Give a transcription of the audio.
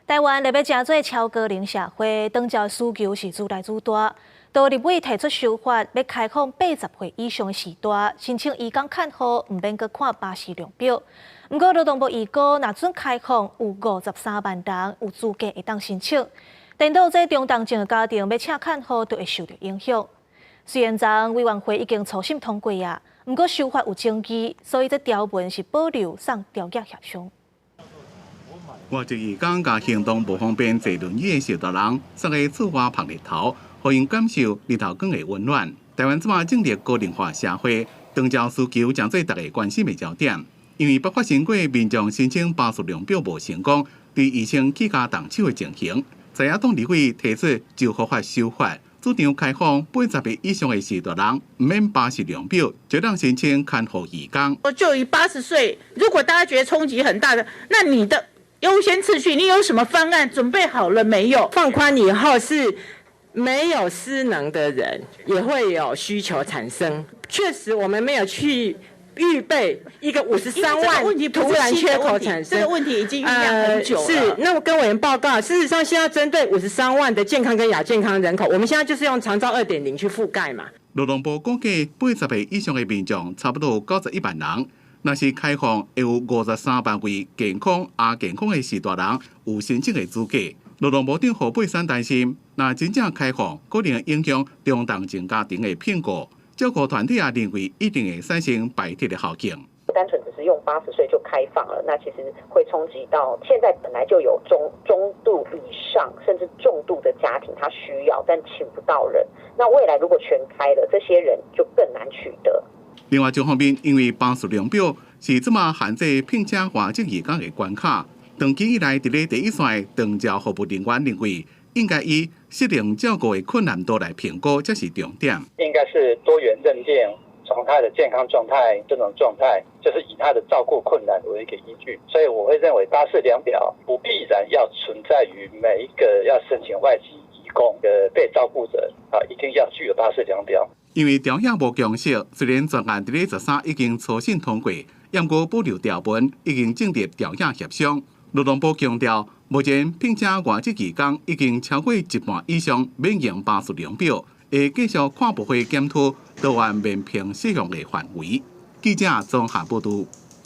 台灣欲成做超高齡社會，長照需求是愈來愈大。多立委提出修法，欲開放80歲以上的序大申請移工看護，毋免閣看巴氏量表。毋過勞動部預估，若准開放，有53萬人有資格會當申請。顛倒這中重症的家庭欲請看護，就會受著影響。雖然昨委員會已經初審通過啊，毋過修法有爭議，所以這條文是保留送調解協商。外籍移工共行動無方便坐輪椅的序大人，踅咧厝外曝日頭，予𪜶感受日頭光的溫暖。台灣這馬進入高齡化社會，長照需求成做大家關心的焦點。因為捌發生過民眾申請巴氏量表無成功，對醫生去共動手的情形，在野黨立委提出就合法修法，主張開放80歲以上的序大人，毋免巴氏量表，就當申請看護移工。就以80歲，如果大家覺得衝擊很大的，那你的優先次序，你有什麼方案準備好了沒有？放寬以後是沒有失能的人也會有需求產生。確實，我們沒有去預備一個53萬突然缺口產生。這個問題已經醞釀很久了。是，那我跟委員報告，事實上現在針對五十三萬的健康跟亞健康人口，我們現在就是用長照2.0去覆蓋嘛。勞動部估計，80歲以上的民眾差不多91萬人。若是開放，會有53萬位健康、亞健康的序大人有申請的資格。勞動部長何佩珊擔心，若真正開放，可能影響中重症家庭的評估。照顧團體也認為，一定會產生排斥的效應。單純只是用八十歲就開放了，那其實會衝擊到現在本來就有中度以上甚至重度的家庭，他需要但請不到人。那未來如果全開了，這些人就更難取得。另外一方面，因為巴氏量表是這馬限制聘請外籍移工的關卡，長期以來佇咧第一線長照服務人員認為，應該以適齡照顧的困難度來評估，才是重點。應該是多元認定，從他的健康狀態這種狀態，就是以他的照顧困難為一個依據。所以我會認為巴氏量表不必然要存在於每一個要申請外籍移工的被照顧者啊，一定要具有巴氏量表。因為調解無共識，雖然專案佇咧13已經初審通過，毋過保留條文已經進入調解協商。勞動部強調，目前聘請外籍移工已經超過一半以上免用巴氏量表，會繼續跨部會檢討多元面評適用的範圍。記者綜合報導。